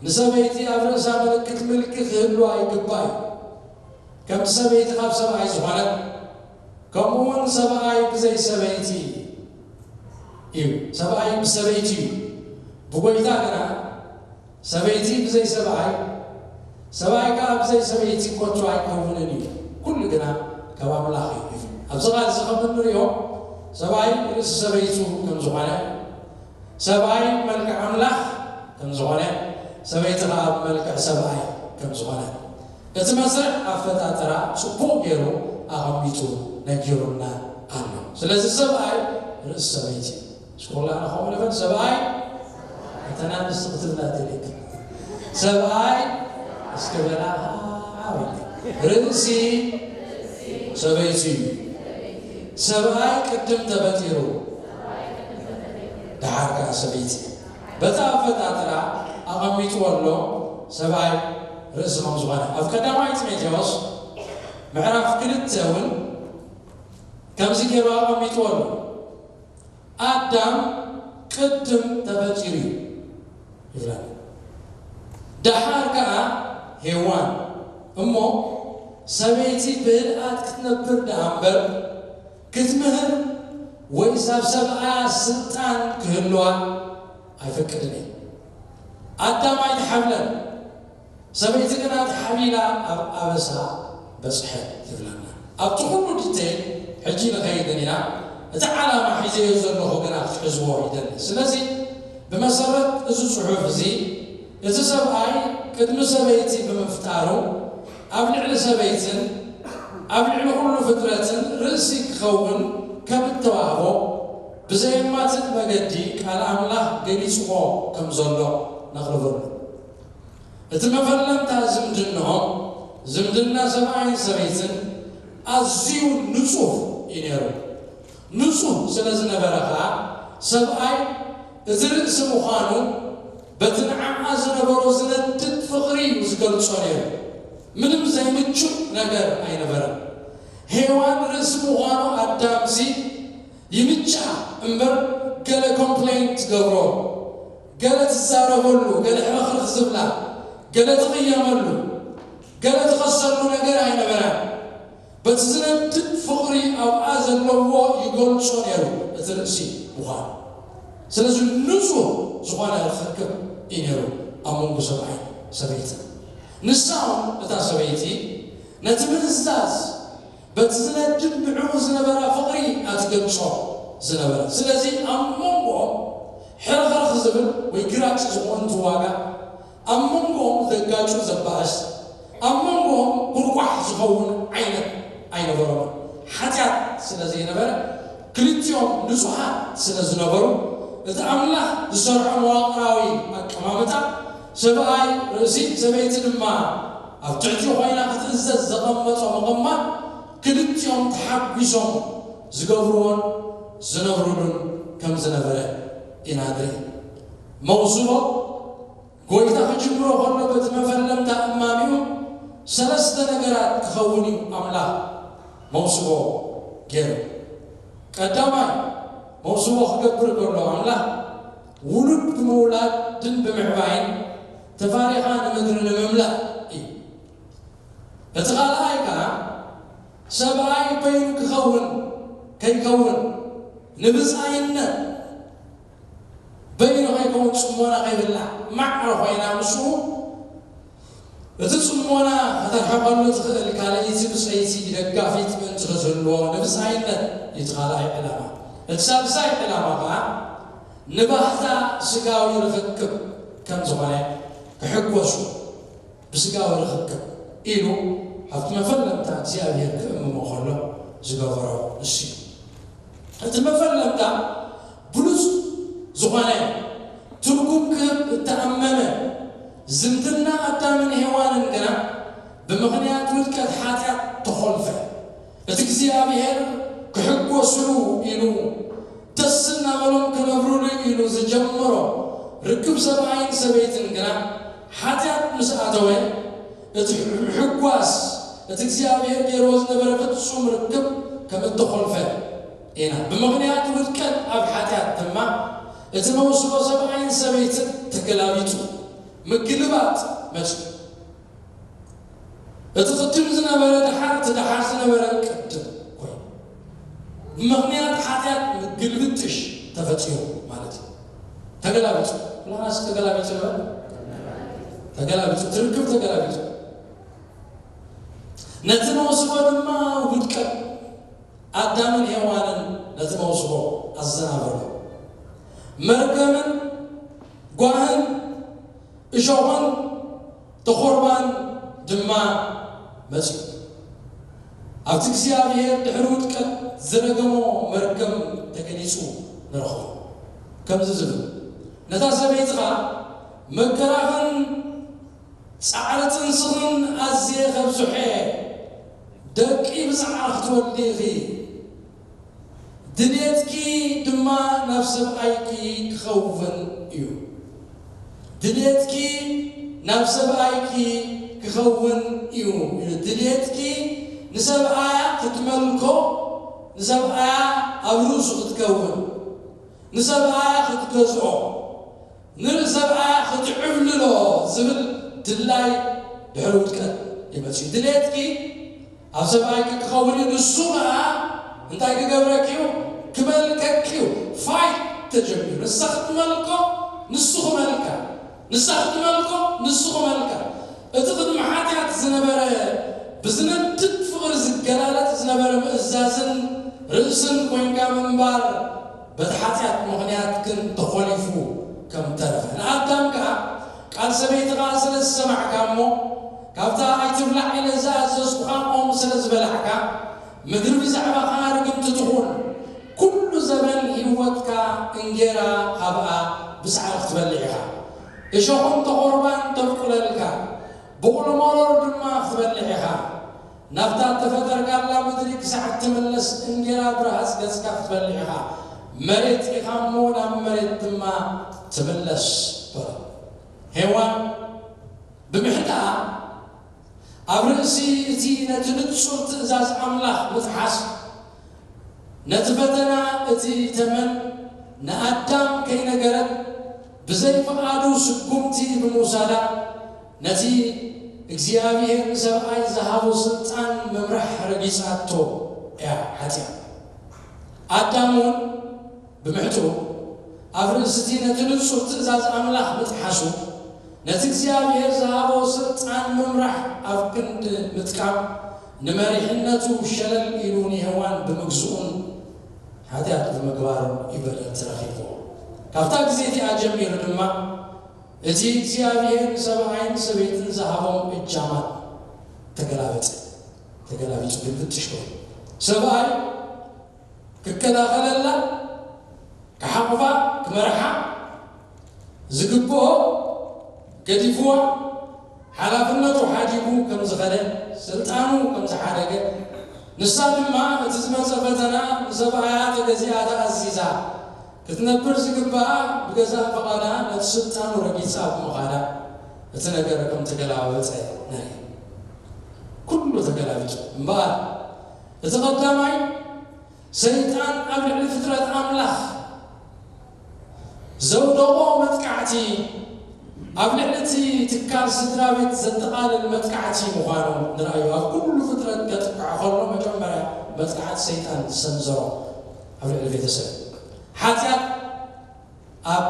ንሰበይቲ ኣብ ርእሳ ምልክት ምልኪ ክህልዋ ይግባእ እዩ። ከምቲ ሰበይቲ ካብ ሰብኣይ ዝኾነት ከምኡ እውን ሰብኣይ ብዘይ ሰበይቲ እዩ። ሰብኣይ ብሰበይቲ እዩ። ብጎይታ ግና ሰበይቲ ብዘይ ሰብኣይ፣ ሰብኣይ ከኣ ብዘይ ሰበይቲ ኮቱ ኣይከውንን እዩ። ኩሉ ግና ካብ ኣምላኽ እዩ። ኣብዚ ቃል እዚ ከም እንሪኦ ሰብኣይ ርእሲ ሰበይቱ ከም ዝኾነ፣ ሰብኣይ መልክዕ ኣምላኽ ከም ዝኾነ፣ ሰበይቲ ከኣ ብመልክዕ ሰብኣይ ከም ዝኾነ እቲ መስርዕ ኣፈጣጥራ ጽቡቕ ገይሩ ኣቐሚጡ ነጊሩና ኣሎ። ስለዚ ሰብኣይ ርእሲ ሰበይቲ እዩ። እስኩላ ንኸው ንበል ሰብኣይ እተና ንስ ክትብላ ደሊክ ሰብኣይ እስከ በላ ርእሲ ሰበይቲ እዩ። ሰብኣይ ቅድም ተፈጢሩ ደሓር ከዓ ሰበይቲ በቲ ኣፈጣጥራ ኣቐሚጥዎ ኣሎ። ሰብኣይ ርእሲ ከም ዝኾነ ኣብ ቀዳማይ ጢሞቴዎስ ምዕራፍ ክልተ እውን ከምዚ ገይሩ ኣቐሚጥዎ ኣሎ። ኣዳም ቅድም ተፈጢሩ እዩ ይብለና። ደሓር ከዓ ሄዋን። እሞ ሰበይቲ ብህድኣት ክትነብር ደኣ እምበር ክትምህር ወይ ሳብ ሰብኣያ ስልጣን ክህልዋ ኣይፈቅድን እዩ። ኣዳም ኣይተሓብለን፣ ሰበይቲ ግና ተሓቢላ ኣብ ኣበሳ በጽሐት ይብለና። ኣብቲ ኩሉ ዲቴይል ሕጂ ንኸይድን ኢና። እቲ ዓላማ ሒዘዮ ዘለኹ ግና ክትሕዝዎ ይደሊ። ስለዚ ብመሰረት እዚ ጽሑፍ እዚ እቲ ሰብኣይ ቅድሚ ሰበይቲ ብምፍጣሩ ኣብ ልዕሊ ሰበይትን ኣብ ልዕሊ ኩሉ ፍጥረትን ርእሲ ክኸውን ከም እተዋህቦ ብዘየማትእ መገዲ ቃል ኣምላኽ ገሊጽዎ ከም ዘሎ ነቕርበሉ። እቲ መፈለምታ ዝምድንኦም ዝምድና ሰብኣይን ሰበይትን ኣዝዩ ንጹህ እዩ ነይሩ። ንጹህ ስለ ዝነበረ ኸኣ ሰብኣይ እቲ ርእሲ ምዃኑ በቲ ንዓኣ ዝነበሮ ዝነድድ ፍቕሪ እዩ ዝገልጾ ነይሩ። ምንም ዘይምቹእ ነገር ኣይነበረን። ሄዋን ርእሲ ምዃኑ ኣዳምሲ ይምቻ እምበር ገለ ኮምፕሌን ትገብሮ፣ ገለ ትዛረበሉ፣ ገለ ሕርኽርኽ ዝብላ፣ ገለ ትቕየመሉ፣ ገለ ትኸሰሉ ነገር ኣይነበራን። በቲ ዝነድድ ፍቕሪ ኣብኣ ዘለዎ ይገልጾ ነይሩ እቲ ርእሲ ምዃኑ። ስለዚ ንጹህ ዝኾነ ርኽክብ እዩ ነይሩ ኣብ መንጎ ሰብኣይ ሰበይትን። ንሳ እውን፣ እታ ሰበይቲ፣ ነቲ ምእዛዝ በቲ ዝነድድ ንዕኡ ዝነበራ ፍቕሪ እያ ትገልጾ ዝነበረት። ስለዚ ኣብ መንጎኦም ሕርኽርኽ ዝብል ወይ ግራጭ ዝኾን ዋጋ፣ ኣብ መንጎኦም ዘጋጩ ዘባእስ፣ ኣብ መንጎኦም ጉርቋሕ ዝኸውን ዓይነት ኣይነበሮምን። ሓጢኣት ስለ ዘይነበረ፣ ክልቲኦም ንጹሃት ስለ ዝነበሩ፣ እቲ ኣምላኽ ዝሰርዖ መዋቕራዊ ኣቀማምጣ፣ ሰብኣይ ርእሲ ሰበይቲ ድማ ኣብ ትሕቲኡ ኮይና ክትእዘዝ ዘቐመጦ ምቕማጥ፣ ክልቲኦም ተሓጒሶም ዝገብርዎን ዝነብርሉን ከም ዝነበረ ኢና ንርኢ። መውስቦ ጎይታ ክጅምሮ ከሎ በቲ መፈለምታ እማሚኡ ሰለስተ ነገራት ክኸውን እዩ ኣምላኽ መውስቦ ገይሩ። ቀዳማይ መውስቦ ክገብር ከሎ ኣምላኽ ውሉድ ብምውላድን ብምዕባይን ተፋሪኻ ንምድሪ ንምምላእ እዩ። እቲ ካልኣይ ከኣ ሰብኣይ በይኑ ክኸውን ከይከውን ንብጻይነት በይኑ ከይከውን ጽሞና ከይብላ ማዕረ ኮይና ምስኡ እቲ ጽሞና ከተርሕቐሉ ትኽእል ካልኣይቲ ብጸይቲ ደጋፊት ምእንቲ ክትህልዎ ንብጻይነት እዩ እቲ ካልኣይ ዕላማ። እቲ ሳልሳይ ዕላማ ከኣ ንባህታ ስጋዊ ርኽክብ ከም ዝኾነ ክሕጎሱ ብስጋዊ ርኽክብ ኢሉ ኣብቲ መፈለምታ እግዚኣብሔር ክእምሞ ከሎ ዝገበሮ ንሱ እዩ። እቲ መፈለምታ ብሉጽ ዝኾነ ትርጉም ክህብ እተኣመመ ዝምድና ኣዳምን ሄዋንን ግና ብምኽንያት ውድቀት ሓጢኣት ተኾልፈ። እቲ እግዚኣብሔር ክሕጎስሉ ኢሉ ደስ እናበሎም ክነብሩሉ ኢሉ ዝጀመሮ ርክብ ሰብኣይን ሰበይትን ግና ሓጢኣት ምስ ኣተወ እቲ ምሕጓስ እቲ እግዚኣብሔር ገይርዎ ዝነበረ ፍጹም ርክብ ከም እተኾልፈ ኢና። ብምኽንያት ውድቀት ኣብ ሓጢኣት ድማ እቲ መውስቦ ሰብኣይን ሰበይትን ተገላቢጡ ምግልባጥ መጽኡ። እቲ ቅድም ዝነበረ ደሓር፣ እቲ ደሓር ዝነበረ ቅድም ኮይኑ። ብምኽንያት ሓጢኣት ምግልብጥሽ ተፈጢሩ ማለት እዩ። ተገላቢጡ። ኩላናስ ተገላቢጡ ይበል። ተገላቢጡ፣ ትርክብ ተገላቢጡ። ነቲ መውስቦ ድማ ውድቀት ኣዳምን ሄዋንን ነቲ መውስቦ ኣዘናበሎ። መርገምን ጓህን እሾኽን ተኾርባን ድማ መጺኡ። ኣብቲ እግዚኣብሔር ድሕሪ ውድቀት ዝረገሞ መርገም ተገሊጹ ንረኽቦ። ከምዚ ዝብል፣ ነታ ሰበይትኻ መከራኽን ጻዕሪ ጽንስኽን ኣዝየ ከብዝሖ እየ። ደቂ ብጻዕሪ ክትወልዲ ኢኺ። ድሌትኪ ድማ ናብ ሰብኣይኪ ክኸውን እዩ። ድሌትኪ ናብ ሰብኣይኪ ክኸውን እዩ። ድሌትኪ ንሰብኣያ ክትመልኮ፣ ንሰብኣያ ኣብ ርእሱ ክትከውን፣ ንሰብኣያ ክትገዝኦ፣ ንርእሲ ሰብኣያ ክትዕብልሎ ዝብል ድላይ ድሕሪ ውድቀት ይመጽእ። ድሌትኪ ኣብ ሰብኣይኪ ክኸውን እዩ። ንሱ ኸኣ እንታይ ክገብረኪ እዩ? ክመልከኪ እዩ። ፋይት ተጀሚሩ። ንሳ ክትመልኮ፣ ንሱ ክመልካ። ንሳ ክትመልኮ፣ ንሱ ክመልካ። እቲ ቅድሚ ሓጢኣት ዝነበረ ብዝነድድ ፍቕሪ ዝገላለጽ ዝነበረ ምእዛዝን ርእስን ኮንካ ምንባር በቲ ሓጢኣት ምኽንያት ግን ተኾሊፉ ከም ተረፈ። ንኣዳም ከኣ ቃል ሰበይትኻ ስለ ዝሰማዕካ እሞ ካብታ ኣይትብላዕ ኢለ ዝኣዘዝኩኻ ኦም ስለ ዝበላዕካ ምድሪ ብዛዕባኻ ርግምቲ ትኹን። ኩሉ ዘበን ህይወትካ እንጌራ ካብኣ ብጻዕሪ ክትበልዕ ኢኻ። እሾኽን ተቖርባን ተብቁለልካ፣ ብቑሊ መሮር ድማ ክትበልዕ ኢኻ። ናብታ እተፈጠርካላ ምድሪ ክሳዕ እትምለስ እንጌራ ብረሃጽ ገጽካ ክትበልዕ ኢኻ። መሬት ኢኻ እሞ ናብ መሬት ድማ ትምለስ በሎ። ሄዋን ብምሕታኣ ኣብ ርእሲ እቲ ነቲ ንጹር ትእዛዝ ኣምላኽ ምጥሓስ፣ ነቲ ፈተና እቲ ተመን ንኣዳም ከይነገረት ብዘይ ፍቓዱ ስጉምቲ ብምውሳዳ ነቲ እግዚኣብሔር ንሰብኣይ ዝሃቦ ስልጣን ምምራሕ ረጊጻቶ እያ ሓጢኣት። ኣዳም እውን ብምሕትኡ ኣብ ርእሲ እቲ ነቲ ንጹር ትእዛዝ ኣምላኽ ምጥሓሱ ነቲ እግዚኣብሔር ዝሃቦ ስልጣን ምምራሕ ኣብ ክንዲ ምጥቃም፣ ንመሪሕነቱ ሸለል ኢሉ ንሄዋን ብምግዝኡን ሓጢኣት ብምግባሩን እዩ በደል ተረኺብዎ። ካብታ ግዜ እቲኣ ጀሚሩ ድማ እቲ እግዚኣብሔር ንሰብኣይን ሰበይትን ዝሃቦም እጃማት ተገላበጠ። ተገላቢጡ ግልብጥ ሽኮር። ሰብኣይ ክከላኸለላ፣ ክሓቑፋ፣ ክመርሓ ዝግብኦ ገዲፍዋ፣ ሓላፍነቱ ሓዲጉ ከም ዝኸደ፣ ስልጣኑ ከም ዝሓደገ፣ ንሳ ድማ እቲ ዝመጸ ፈተና ንሰብኣያ ተገዚኣ ተኣዚዛ ክትነብር ዝግብኣ ብገዛእ ፍቓዳ ነቲ ስልጣኑ ረጊጻ ብምዃዳ፣ እቲ ነገር ከም ተገላበጠ ንርኢ። ኩሉ ተገላቢጡ እምበኣር፣ እቲ ቀዳማይ ሰይጣን ኣብ ልዕሊ ፍጥረት ኣምላኽ ዘውደቖ መጥቃዕቲ፣ ኣብ ልዕሊ እቲ ትካል ስድራ ቤት ዘጠቓልል መጥቃዕቲ ምዃኑ ንርኣዩ። ኣብ ኩሉ ፍጥረት ከጥቅዖ ከሎ መጀመርያ መጥቃዕቲ ሰይጣን ዝሰንዘሮ ኣብ ልዕሊ ቤተሰብ። ሓጢኣት ኣብ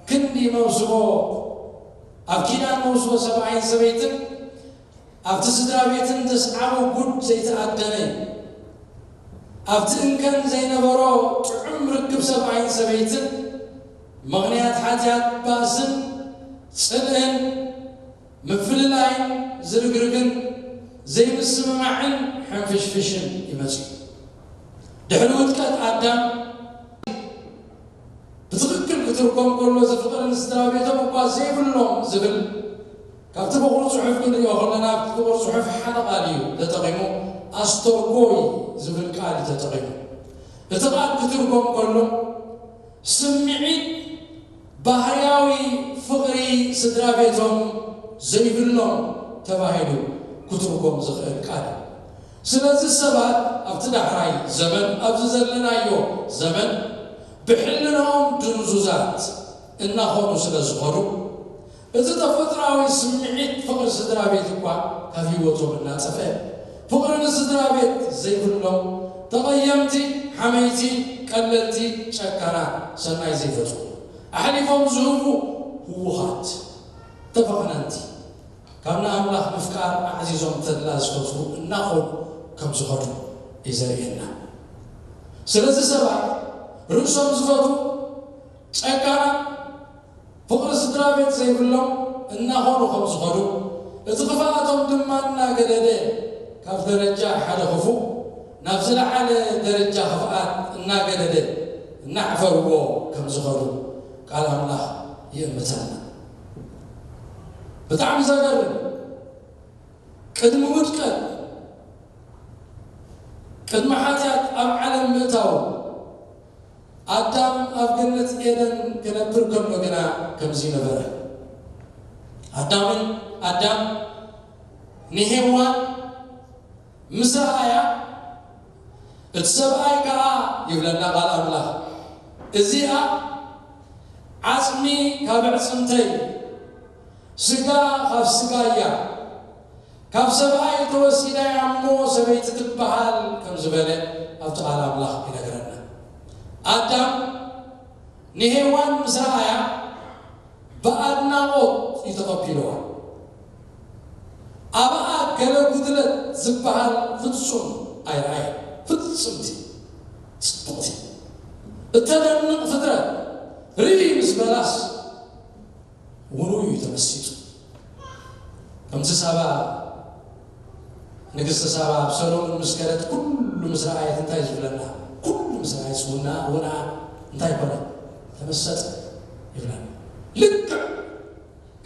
ክንዲ መውስቦ፣ ኣብ ኪዳን መውስቦ ሰብኣይን ሰበይትን ኣብቲ ስድራ ቤትን ዘስዓቦ ጉድ ዘይተኣደነ እዩ። ኣብቲ እንከን ዘይነበሮ ጥዑም ርክብ ሰብኣይን ሰበይትን ምኽንያት ሓጢኣት ባእስን ጽልእን ምፍልላይን ዝርግርግን ዘይምስምማዕን ሕንፍሽፍሽን ይመጽእ። ድሕሪ ውድቀት ኣዳም ብትኽክል ክትርጎም ከሎ፣ እዚ ፍቕሪ ንስድራ ቤቶም እኳ ዘይብሎም ዝብል፣ ካብቲ ፍቑር ጽሑፍ ክንሪኦ ከለና፣ ኣብቲ ፍቑር ጽሑፍ ሓደ ቃል እዩ ተጠቒሙ፣ ኣስተርጎይ ዝብል ቃል እዩ ተጠቒሙ። እቲ ቃል ክትርጎም ከሎ፣ ስምዒት ባህርያዊ ፍቕሪ ስድራ ቤቶም ዘይብሎም ተባሂሉ ክትርጎም ዝኽእል ቃል እዩ። ስለዚ ሰባት ኣብቲ ዳሕራይ ዘመን፣ ኣብዚ ዘለናዮ ዘመን፣ ብሕልናኦም ድንዙዛት እናኾኑ ስለ ዝኾኑ፣ እዚ ተፈጥሮኣዊ ስምዒት ፍቕሪ ስድራ ቤት እኳ ካብ ህይወቶም እናጠፍአ፣ ፍቕሪ ንስድራ ቤት ዘይብሎም፣ ተቐየምቲ፣ ሓመይቲ፣ ቀለልቲ፣ ጨካናት፣ ሰናይ ዘይፈትዉ፣ ኣሕሊፎም ዝህቡ ህዉኻት፣ ተፈቕነንቲ፣ ካብ ንኣምላኽ ምፍቃር ኣዕዚዞም ተድላ ዝፈትዉ እናኾኑ ከም ዝኸዱ እዩ ዘርእየና። ስለዚ ሰባት ርእሶም ዝፈትዉ፣ ጨካናት፣ ፍቕሪ ስድራ ቤት ዘይብሎም እናኾኑ ከም ዝኸዱ፣ እቲ ክፍኣቶም ድማ እናገደደ፣ ካብ ደረጃ ሓደ ክፉእ ናብ ዝለዓለ ደረጃ ክፍኣት እናገደደ እናዕፈርዎ ከም ዝኸዱ ቃል ኣምላኽ ይእምተና። ብጣዕሚ ዘገርም፣ ቅድሚ ውድቀት፣ ቅድሚ ሓጢኣት ኣብ ዓለም ምእታው፣ ኣዳም ኣብ ገነት ኤደን ክነብር ከሎ ግና ከምዚ ነበረ። ኣዳምን፣ ኣዳም ንሄዋን ምስ ረኣያ፣ እቲ ሰብኣይ ከኣ ይብለና ቃል ኣምላኽ፣ እዚኣ ዓጽሚ ካብ ኣዕጽምተይ፣ ስጋ ካብ ስጋይ እያ፣ ካብ ሰብኣይ ተወሲዳ እያ እሞ ሰበይቲ ትበሃል ከም ዝበለ ኣብቲ ቃል ኣምላኽ ይነግረና። ኣዳም ንሄዋን ምስ ረኣያ ብኣድናቖት እዩ ተቐቢልዋ። ኣብኣ ገለ ጉድለት ዝበሃል ፍጹም ኣይረኣየን። ፍጽምቲ፣ ጽብቕቲ፣ እተደንቕ ፍጥረት ርኢ ምስ በላስ ውኑ እዩ ተመሲጡ። ከምቲ ሳባ፣ ንግስቲ ሳባ ኣብ ሰሎሙን ምስ ከደት ኩሉ ምስ ረኣየት እንታይ ዝብለና? ኩሉ ምስ ረኣየት ውና ውና እንታይ ኮነ? ተመሰጠ ይብለና። ልክዕ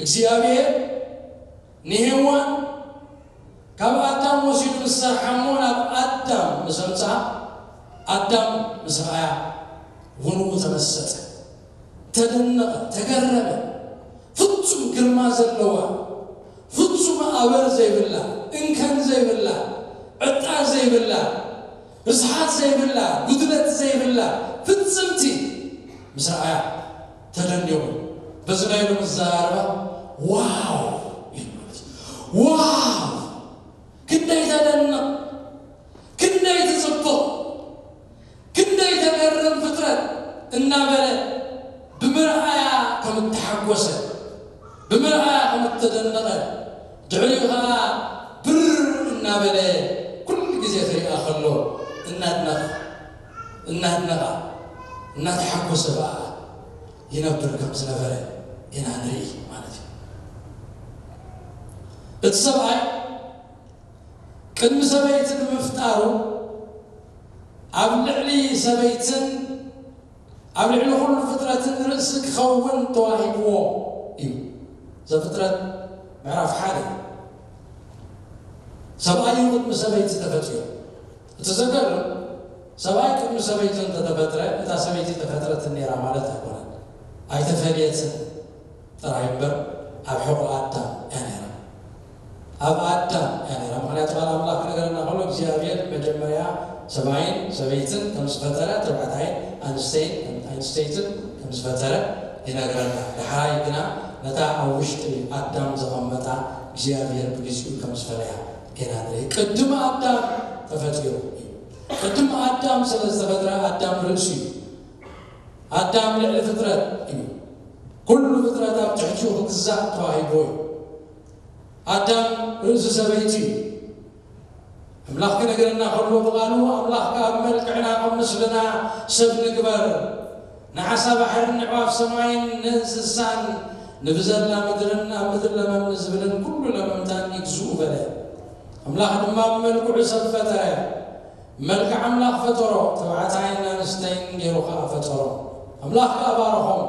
እግዚኣብሔር ንሄዋን ካብ ኣዳም ወሲዱ ምስ ሰርሓ እሞ ናብ ኣዳም ምስ ኣምጽኣ፣ ኣዳም ምስ ረኣያ ውንኡ ተመሰጠ፣ ተደነቐ፣ ተገረመ። ፍጹም ግርማ ዘለዋ፣ ፍጹም ኣበር ዘይብላ፣ እንከን ዘይብላ፣ ዕጣ ዘይብላ፣ ርስሓት ዘይብላ፣ ጉድለት ዘይብላ፣ ፍጽምቲ ምስ ረኣያ ተደኒቑ። በዚ ናይ ሎሚ ኣዘራርባ ዋው ኢሉ ማለት እዩ። ዋው! ክንደይ ተደንቕ፣ ክንደይ ትጽብቕ፣ ክንደይ ተገርም ፍጥረት እናበለ ብምርኣያ ከም እተሓጎሰ፣ ብምርኣያ ከም እተደነቐ፣ ድሕሪኡ ኸዓ ብር እናበለ ኩሉ ግዜ ክሪኣ ከሎ እናድነቐ፣ እናድነቓ፣ እናተሓጎሰ ብኣኣ ይነብር ከም ዝነበረ ኢና ንርኢ ማለት እዩ። እቲ ሰብኣይ ቅድሚ ሰበይቲ ብምፍጣሩ፣ ኣብ ልዕሊ ሰበይትን ኣብ ልዕሊ ኩሉ ፍጥረትን ርእሲ ክኸውን ተዋሂብዎ እዩ። ዘፍጥረት ምዕራፍ ሓደ። ሰብኣይ እዩ ቅድሚ ሰበይቲ ተፈጢሩ። እቲ ዘገርም፣ ሰብኣይ ቅድሚ ሰበይቱ እንተተፈጥረ፣ እታ ሰበይቲ ተፈጥረት ነይራ ማለት ኣይኮነን። ኣይተፈልየትን ጥራይ እምበር፣ ኣብ ሕቖ ኣዳም እያ ነይራ። ኣብ ኣዳም እያ ነይራ። ምኽንያቱ ቃል ኣምላኽ ክነገረና ከሎ፣ እግዚኣብሔር መጀመርያ ሰብኣይን ሰበይትን ከም ዝፈጠረ፣ ተባዕታይን ኣንስተይን፣ ኣንስተይትን ከም ዝፈጠረ ይነግረና። ዳሕራይ ግና ነታ ኣብ ውሽጢ ኣዳም ዘቐመጣ እግዚኣብሔር ብግዚኡ ከም ዝፈለያ ኢና ንርኢ። ቅድም ኣዳም ተፈጢሩ እዩ። ቅድም ኣዳም ስለ ዝተፈጥረ፣ ኣዳም ርእሲ እዩ። ኣዳም ልዕሊ ፍጥረት እዩ። ኩሉ ፍጥረት ኣብ ትሕቲኡ ክግዛእ ተዋሂብዎ እዩ። ኣዳም ርእሲ ሰበይቲ እዩ። ኣምላኽ ክነግረና ከሎ ብቓሉ፣ ኣምላኽ ከኣ ብመልክዕና ከም ምስልና ሰብ ንግበር፣ ንዓሳ ባሕርን ንዕዋፍ ሰማይን ንእንስሳን ንብዘላ ምድርን ኣብ ምድሪ ለመም ንዝብልን ኩሉ ለመምታን ይግዝኡ በለ። ኣምላኽ ድማ ብመልክዑ ሰብ ፈጠረ፣ ብመልክዕ ኣምላኽ ፈጠሮ፣ ተባዕታይን ኣንስተይን ገይሩ ከኣ ፈጠሮ። ኣምላኽ ከኣ ባረኾም።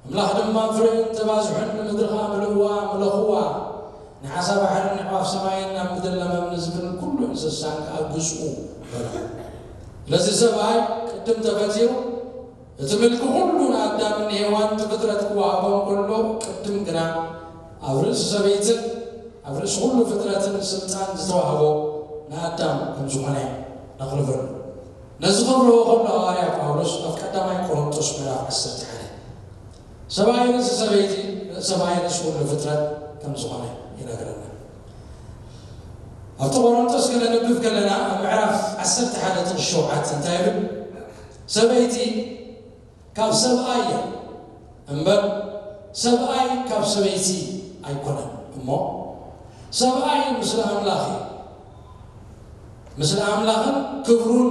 ኣምላኽ ድማ ፍሬኡን ተባዝሑን፣ ንምድሪ ኸኣ ምልእዋ፣ ምለኽዋ፣ ንዓሳ ባሕርን ንዕዋፍ ሰማይን ኣብ ምድሪ ለመም ንዝብልን ኩሉ እንስሳን ከኣ ግዝኡ በሎ። ስለዚ ሰብኣይ ቅድም ተፈጢሩ፣ እቲ ምልኪ ኩሉ ንኣዳምን ንሄዋን እቲ ፍጥረት ክወሃቦም ከሎ፣ ቅድም ግና ኣብ ርእሲ ሰበይትን ኣብ ርእሲ ኩሉ ፍጥረትን ስልጣን ዝተዋህቦ ንኣዳም ከም ዝኾነ ነኽልበሉ። ነዚ ከብርሆ ከሎ ሃዋርያ ጳውሎስ ኣብ ቀዳማይ ቆሮንቶስ ምዕራፍ ዓሰርተ ሓደ፣ ሰብኣይ ርእሲ ሰበይቲ፣ ሰብኣይ ርእሲ ኩሉ ፍጥረት ከም ዝኾነ ይነግረና። ኣብቲ ቆሮንቶስ ክነንብብ ከለና፣ ኣብ ምዕራፍ ዓሰርተ ሓደ ጥቕሲ ሸውዓተ እንታይ ይብል? ሰበይቲ ካብ ሰብኣይ እያ እምበር፣ ሰብኣይ ካብ ሰበይቲ ኣይኮነን። እሞ ሰብኣይ ምስለ ኣምላኽ እዩ። ምስለ ኣምላኽን ክብሩን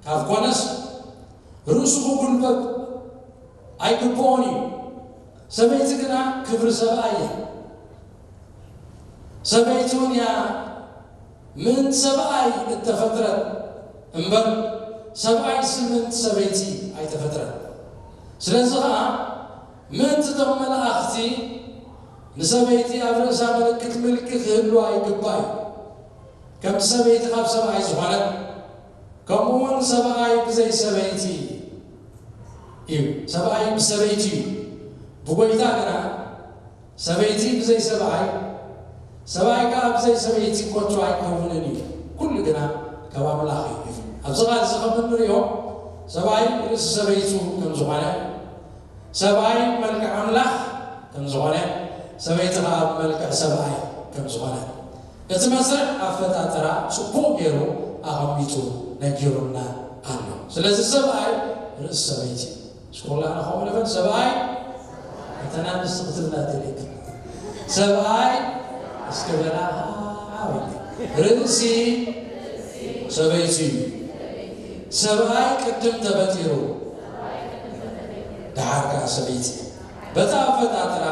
ካብ ኮነስ፣ ርእሱ ክጉልበብ ኣይግብኦን እዩ። ሰበይቲ ግና ክብሪ ሰብኣይ እያ። ሰበይቲ እውን እያ ምእንቲ ሰብኣይ እተፈጥረት እምበር፣ ሰብኣይሲ ምእንቲ ሰበይቲ ኣይተፈጥረን። ስለዚ ኸኣ ምእንቲ እቶም መላእኽቲ ንሰበይቲ ኣብ ርእሳ ምልክት ምልኪ ክህልዋ ይግባእ እዩ። ከምቲ ሰበይቲ ካብ ሰብኣይ ዝኾነት፣ ከምኡ እውን ሰብኣይ ብዘይ ሰበይቲ እዩ። ሰብኣይ ብሰበይቲ እዩ። ብጎይታ ግና ሰበይቲ ብዘይ ሰብኣይ፣ ሰብኣይ ከኣ ብዘይ ሰበይቲ ኮቱ ኣይከውንን እዩ። ኩሉ ግና ካብ ኣምላኽ እዩ። ኣብዚ ቃል እዚ ከም እንሪኦ፣ ሰብኣይ ርእሲ ሰበይቱ ከም ዝኾነ፣ ሰብኣይ መልክዕ ኣምላኽ ከም ዝኾነ፣ ሰበይቲ ኸኣ ብመልክዕ ሰብኣይ ከም ዝኾነ፣ እቲ መስርዕ ኣፈጣጥራ ጽቡቕ ገይሩ ኣቐሚጡ ነጊሩና ኣሎ። ስለዚ ሰብኣይ ርእሲ ሰበይቲ። እስኪ ኩላና ከምኡ ንበል፣ ሰብኣይ። እተን ኣንስቲ ክትብላ ደልየክን። ሰብኣይ እስኪ በላ፣ በሊ። ርእሲ ሰበይቲ እዩ። ሰብኣይ ቅድም ተፈጢሩ፣ ደሓር ከኣ ሰበይቲ። በታ ኣፈጣጥራ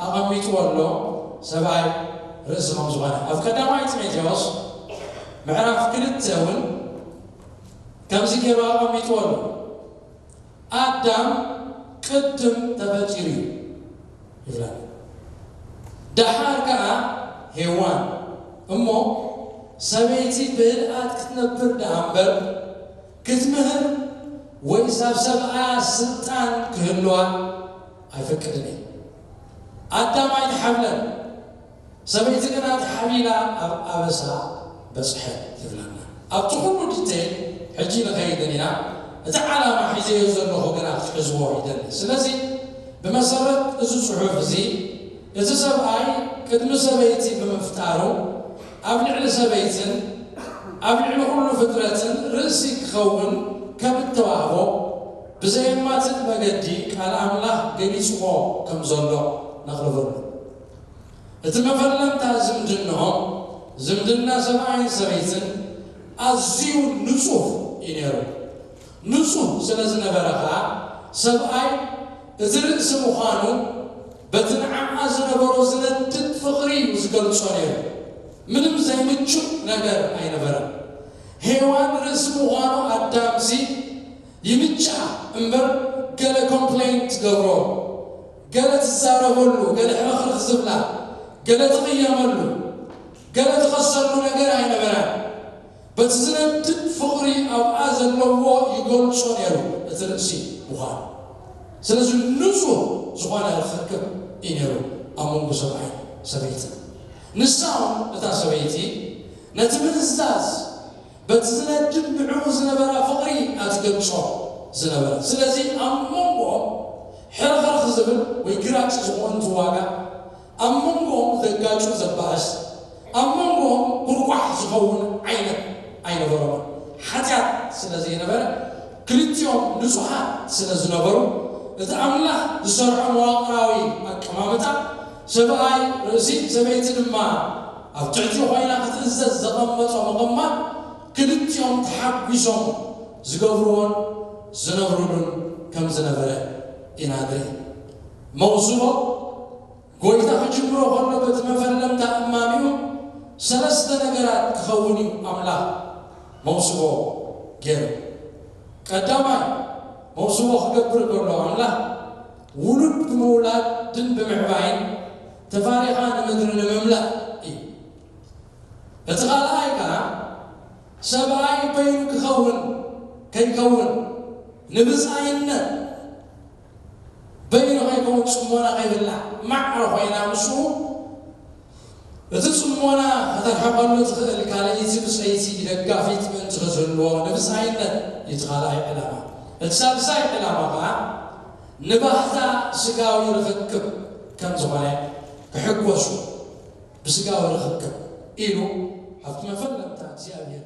ኣቐሚጥዎ ኣሎ፣ ሰብኣይ ርእሲ ከም ዝኾነ። ኣብ ቀዳማይ ጢሞቴዎስ ምዕራፍ ክልተ እውን ከምዚ ገይሩ ኣቐሚጥዎ ኣሎ። ኣዳም ቅድም ተፈጢሩ እዩ ይብለና። ደሓር ከኣ ሄዋን። እሞ ሰበይቲ ብህድኣት ክትነብር ደኣ እምበር፣ ክትምህር ወይ ሳብ ሰብኣ ስልጣን ክህልዋ ኣይፈቅድን እየ። ኣዳም ኣይተሓብለን፣ ሰበይቲ ግና ተሓቢላ ኣብ ኣበሳ በጽሐት ይብለና። ኣብቲ ኩሉ ዲቴል ሕጂ ንኸይድን ኢና። እቲ ዓላማ ሒዘዮ ዘለኹ ግና ክትሕዝዎ ይደሊ። ስለዚ ብመሰረት እዚ ጽሑፍ እዚ፣ እቲ ሰብኣይ ቅድሚ ሰበይቲ ብምፍጣሩ፣ ኣብ ልዕሊ ሰበይትን ኣብ ልዕሊ ኩሉ ፍጥረትን ርእሲ ክኸውን ከም እተዋህቦ ብዘየማትእ መገዲ ቃል ኣምላኽ ገሊጽዎ ከም ዘሎ ነቕርበሉ። እቲ መፈለምታ ዝምድንኦም፣ ዝምድና ሰብኣይን ሰበይትን ኣዝዩ ንጹህ እዩ ነይሩ። ንጹህ ስለ ዝነበረ ኸኣ፣ ሰብኣይ እቲ ርእሲ ምዃኑ በቲ ንዓኣ ዝነበሮ ዝነድድ ፍቕሪ እዩ ዝገልጾ ነይሩ። ምንም ዘይምቹእ ነገር ኣይነበረን። ሄዋን ርእሲ ምዃኑ ኣዳምሲ ይምችኣ እምበር፣ ገለ ኮምፕሌን ትገብሮ፣ ገለ ትዛረበሉ፣ ገለ ሕርኽርኽ ዝብላ፣ ገለ ትቕየመሉ፣ ገለ ትኸሰሉ ነገር ኣይነበራን። በቲ ዝነድድ ፍቕሪ ኣብኣ ዘለዎ ይገልጾ ነይሩ፣ እቲ ርእሲ ምዃኑ። ስለዚ ንጹህ ዝኾነ ርኽክብ እዩ ነይሩ ኣብ መንጎ ሰብኣይ ሰበይቲ። ንሳ እውን እታ ሰበይቲ ነቲ ምእዛዝ በቲ ዝነድድ ንዕኡ ዝነበራ ፍቕሪ እያ ትገልጾ ዝነበረ። ስለዚ ኣብ መንጎኦም ሕርኽርኽ ዝብል ወይ ግራጭ ዝኾን ትዋጋ፣ ኣብ መንጎኦም ዘጋጩ ዘባእስ፣ ኣብ መንጎኦም ጉርቋሕ ዝኸውን ዓይነት ኣይነበሮምን። ሓጢኣት ስለ ዘይነበረ፣ ክልቲኦም ንጹሓት ስለ ዝነበሩ፣ እቲ ኣምላኽ ዝሰርዖ መዋቕራዊ ኣቀማምጣ፣ ሰብኣይ ርእሲ ሰበይቲ ድማ ኣብ ትሕቲኡ ኮይና ክትእዘዝ ዘቐመጦ ምቕማጥ፣ ክልቲኦም ተሓጒሶም ዝገብርዎን ዝነብሩሉን ከም ዝነበረ ኢና ንርኢ። መውስቦ ጎይታ ክጅምሮ ከሎ በቲ መፈለምታ እማሚኡ ሰለስተ ነገራት ክኸውን እዩ ኣምላኽ መውስቦ ገይሩ። ቀዳማይ መውስቦ ክገብር ከሎ ኣምላኽ ውሉድ ብምውላድን ብምዕባይን ተፋሪኻ ንምድሪ ንምምላእ እዩ። እቲ ካልኣይ ከኣ ሰብኣይ በይኑ ክኸውን ከይከውን ንብጻይነት በይኑ ከይከውን ጽሞና ከይብላዕ ማዕረ ኮይና ምስኡ እቲ ጽሞና ከተርሕቐሉ ትኽእል ካልኣይቲ ብጸይቲ ደጋፊት ምእንቲ ክትህልዎ ንብጻይነት እዩ እቲ ካልኣይ ዕላማ። እቲ ሳልሳይ ዕላማ ከኣ ንባህታ ስጋዊ ርኽክብ ከም ዝኾነ ክሕጎሱ ብስጋዊ ርኽክብ ኢሉ ኣብቲ መፈለምታ እግዚኣብሔር